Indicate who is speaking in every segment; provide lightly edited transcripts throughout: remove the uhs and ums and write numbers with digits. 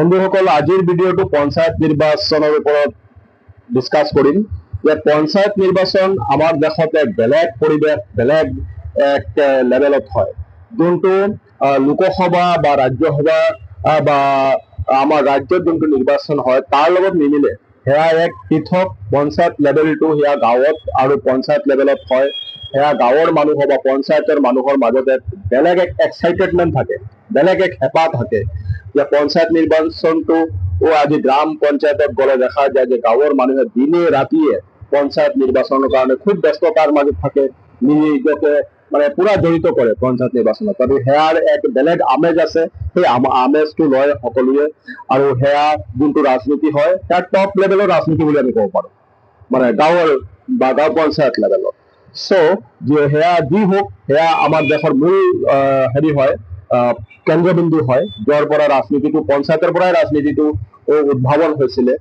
Speaker 1: বন্ধুসকল, আজিৰ ভিডিঅ'টো পঞ্চায়ত নিৰ্বাচনৰ ওপৰত ডিছকাছ কৰিম। যে পঞ্চায়ত নিৰ্বাচন আমাৰ দেশত এক বেলেগ পৰিৱেশ, বেলেগ এক লেভেলত হয়। যোনটো লোকসভা বা ৰাজ্যসভা বা আমাৰ ৰাজ্যত যোনটো নিৰ্বাচন হয়, তাৰ লগত নিমিলে। সেয়া এক পৃথক পঞ্চায়ত লেভেলটো। সেয়া গাঁৱত আৰু পঞ্চায়ত লেভেলত হয়। সেয়া গাঁৱৰ মানুহৰ বা পঞ্চায়তৰ মানুহৰ মাজত এক বেলেগ এক এক্সাইটেডমেণ্ট থাকে, বেলেগ এক হেঁপাহ থাকে যে পঞ্চায়ত নিৰ্বাচনটো। আজি গ্ৰাম পঞ্চায়তত গ'লে দেখা যায় যে গাঁৱৰ মানুহে দিনে ৰাতিয়ে পঞ্চায়ত নিৰ্বাচনৰ কাৰণে খুব ব্যস্ততাৰ মাজত থাকে, নিজকে মানে পুৰা জড়িত কৰে পঞ্চায়ত নিৰ্বাচনত। আৰু সেয়াৰ এক বেলেগ আমেজ আছে। সেই আমেজটো লয় সকলোৱে। আৰু সেয়া যোনটো ৰাজনীতি হয়, সেয়া টপ লেভেলৰ ৰাজনীতি বুলি আমি ক'ব পাৰো, মানে গাঁৱৰ বা গাঁও পঞ্চায়ত লেভেলত। চ' সেয়া যি হওক, সেয়া আমাৰ দেশৰ মূল হেৰি হয়, কেন্দ্ৰবিন্দু হয়, য'ৰ পৰা ৰাজনীতিটো, পঞ্চায়তৰ পৰাই ৰাজনীতিটো উদ্ভাৱন হৈছিলে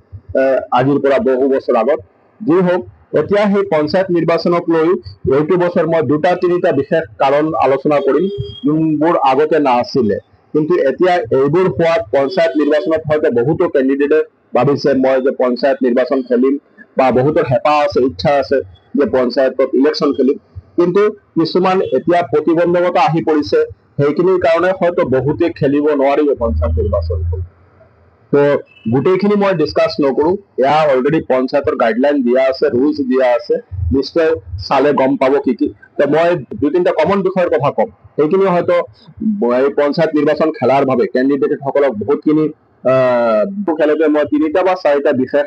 Speaker 1: আজিৰ পৰা বহু বছৰ আগত। যি হওক, এতিয়া সেই পঞ্চায়ত নিৰ্বাচনক লৈ এইটো বছৰ মই দুটা তিনিটা বিশেষ কাৰণ আলোচনা কৰিম, যোনবোৰ আগতে নাছিলে। কিন্তু এতিয়া এইবোৰ হোৱাত পঞ্চায়ত নিৰ্বাচনত হয়তো বহুতো কেণ্ডিডেটে ভাবিছে মই যে পঞ্চায়ত নিৰ্বাচন খেলিম, বা বহুতৰ হেঁপাহ আছে, ইচ্ছা আছে যে পঞ্চায়তত ইলেকশ্যন খেলিম। কিন্তু কিছুমান এতিয়া প্ৰতিবন্ধকতা আহি পৰিছে। সেইখিনিৰ কাৰণে হয়তো বহুতে খেলিব নোৱাৰিব পঞ্চায়ত নিৰ্বাচনটো। তো গোটেইখিনি মই ডিছকাছ নকৰো। এয়া অলৰেডি পঞ্চায়তৰ গাইডলাইন দিয়া আছে, ৰুলছ দিয়া আছে, নিশ্চয় চালে গম পাব কি কি। তো মই দুই তিনিটা কমন বিষয়ৰ কথা ক'ম। সেইখিনি হয়তো এই পঞ্চায়ত নিৰ্বাচন খেলাৰ বাবে কেণ্ডিডেট সকলক বহুতখিনি খেলতে মই তিনিটা বা চাৰিটা বিশেষ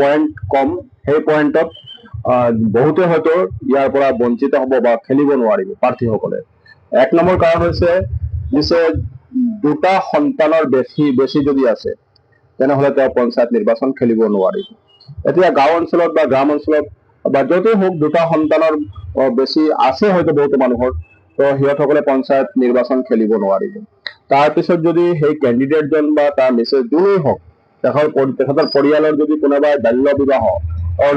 Speaker 1: পইণ্ট কম। সেই পইণ্টত বহুতে হয়তো ইয়াৰ পৰা বঞ্চিত হ'ব বা খেলিব নোৱাৰিব প্ৰাৰ্থীসকলে। এক নম্বৰ কাৰণ হৈছে, নিশ্চয় দুটা সন্তানৰ বেছি বেছি যদি আছে, তেনেহলে তেওঁ পঞ্চায়ত নিৰ্বাচন খেলিব নোৱাৰিব। এতিয়া গাঁও অঞ্চলত বা গ্ৰাম অঞ্চলত বা য'তেই হওক, দুটা সন্তানৰ বেছি আছে হয়তো বহুতো মানুহৰ, তো সিহঁতসকলে পঞ্চায়ত নিৰ্বাচন খেলিব নোৱাৰিব। তাৰপিছত যদি সেই কেণ্ডিডেটজন বা তাৰ মিছেছ যোনেই হওক, তেখেতৰ পৰিয়ালৰ যদি কোনোবাই বাল্য বিবাহৰ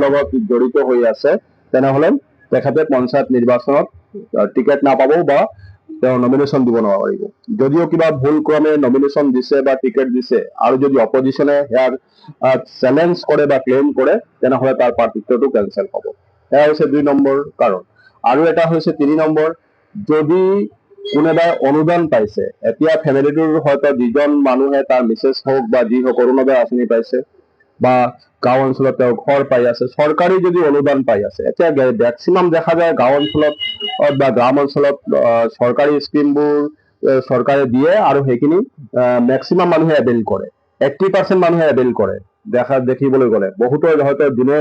Speaker 1: লগত জড়িত হৈ আছে, তেনেহলে তেখেতে পঞ্চায়ত নিৰ্বাচনত টিকেট নাপাব বা তেওঁ নমিনেশ্যন দিব নোৱাৰিব। যদিও কিবা ভুল ক্ৰমে নমিনেশ্যন দিছে বা টিকেট দিছে, আৰু যদি অপজিশ্যনে সেয়াৰ চেলেঞ্জ কৰে বা ক্লেইম কৰে, তেনেহলে তাৰ প্ৰাৰ্থিত্বটো কেনচেল হ'ব। সেয়া হৈছে দুই নম্বৰ কাৰণ। আৰু এটা হৈছে তিনি নম্বৰ, যদি কোনোবাই অনুদান পাইছে, এতিয়া ফেমিলিটোৰ হয়তো যিজন মানুহে, তাৰ মিছেছ হওক বা যি হওক, অৰুণোদয় আঁচনি পাইছে বা গাঁও অঞ্চলত তেওঁ ঘৰ পাই আছে, চৰকাৰী যদি অনুদান পাই আছে। এতিয়া মেক্সিমাম দেখা যায় গাঁও অঞ্চলত বা গ্ৰাম অঞ্চলত চৰকাৰী স্কিমবোৰ চৰকাৰে দিয়ে আৰু সেইখিনি মেক্সিমাম মানুহে এভেইল কৰে, 80% মানুহে এভেইল কৰে দেখিবলৈ গ'লে। বহুতৰ হয়তো যোনে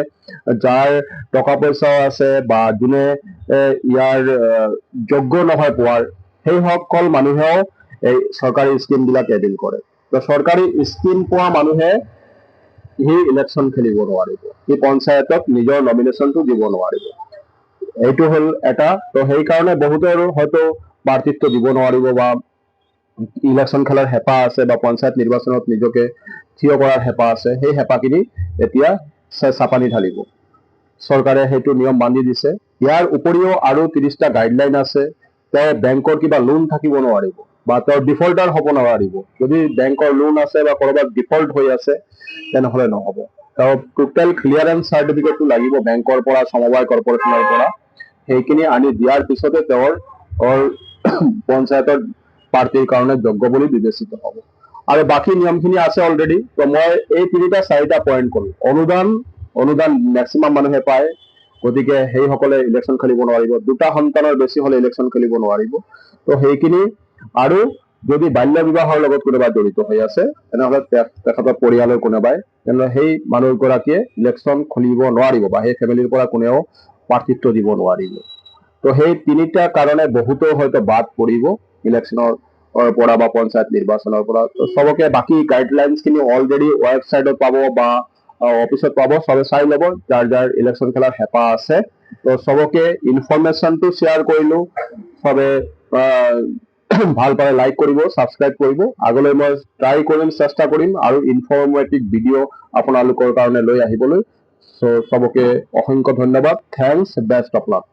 Speaker 1: যাৰ টকা পইচাও আছে বা যোনে ইয়াৰ যোগ্য নহয় পোৱাৰ, সেইসকল মানুহেও এই চৰকাৰী স্কিম বিলাক এভেইল কৰে। তো চৰকাৰী স্কিম পোৱা মানুহে সি ইলেকশ্যন খেলিব নোৱাৰিব, সি পঞ্চায়তত নিজৰ নমিনেশ্যনটো দিব নোৱাৰিব। এইটো হ'ল এটা। তো সেইকাৰণে বহুতৰ হয়তো প্ৰাৰ্থিত্ব দিব নোৱাৰিব বা ইলেকশ্যন খেলাৰ হেঁপাহ আছে বা পঞ্চায়ত নিৰ্বাচনত নিজকে থিয় কৰাৰ হেঁপাহ আছে, সেই হেঁপাহখিনি এতিয়া চাপানি ঢালিব। চৰকাৰে সেইটো নিয়ম বান্ধি দিছে। ইয়াৰ উপৰিও আৰু 30টা গাইডলাইন আছে। তেওঁ বেংকৰ কিবা লোন থাকিব নোৱাৰিব বা তেওঁ ডিফল্টাৰ হ'ব নোৱাৰিব। যদি বেংকৰ লোন আছে বা ক'ৰবাত ডিফল্ট হৈ আছে, তেনেহ'লে নহ'ব। তেওঁ টোটেল ক্লিয়াৰেঞ্চ চাৰ্টিফিকেটটো লাগিব বেংকৰ পৰা, সমবায় কৰ্পৰেশ্যনৰ পৰা। সেইখিনি আনি দিয়াৰ পিছতে তেওঁৰ পঞ্চায়তৰ প্ৰাৰ্থীৰ কাৰণে যোগ্য বুলি বিবেচিত হ'ব। আৰু বাকী নিয়মখিনি আছে অলৰেডি। তো মই এই তিনিটা চাৰিটা পইণ্ট কলো। অনুদান মেক্সিমাম মানুহে পায়, গতিকে সেইসকলে ইলেকশ্যন খেলিব নোৱাৰিব। দুটা সন্তানৰ বেছি হ'লে ইলেকশ্যন খেলিব নোৱাৰিব। তো সেইখিনি। আৰু যদি বাল্য বিবাহৰ লগত কোনোবা জড়িত হৈ আছে, তেনেহ'লে তেখেতৰ পৰিয়ালৰ কোনোবাই, তেনেহ'লে সেই মানুহগৰাকীয়ে ইলেকশ্যন খেলিব নোৱাৰিব বা সেই ফেমিলিৰ পৰা কোনেও প্ৰাৰ্থিত্ব দিব নোৱাৰিব। তো সেই তিনিটা কাৰণে বহুতো হয়তো বাদ পৰিব ইলেকশ্যনৰ পৰা বা পঞ্চায়ত নিৰ্বাচনৰ পৰা। তো চবকে বাকী গাইডলাইনছ খিনি অলৰেডি ৱেবছাইটত পাব বা অফিচত পাব, চবে চাই ল'ব যাৰ যাৰ ইলেকশ্যন খেলাৰ হেঁপাহ আছে। তো চবকে ইনফৰমেশ্যনটো শ্বেয়াৰ কৰিলো। চবে ভাল পালে লাইক কৰিব, ছাবস্ক্ৰাইব কৰিব। আগলৈ মই ট্ৰাই কৰিম, চেষ্টা কৰিম আৰু ইনফৰমেটিভ ভিডিঅ' আপোনালোকৰ কাৰণে লৈ আহিবলৈ। চ' চবকে অসংখ্য ধন্যবাদ। Thanks, best of luck.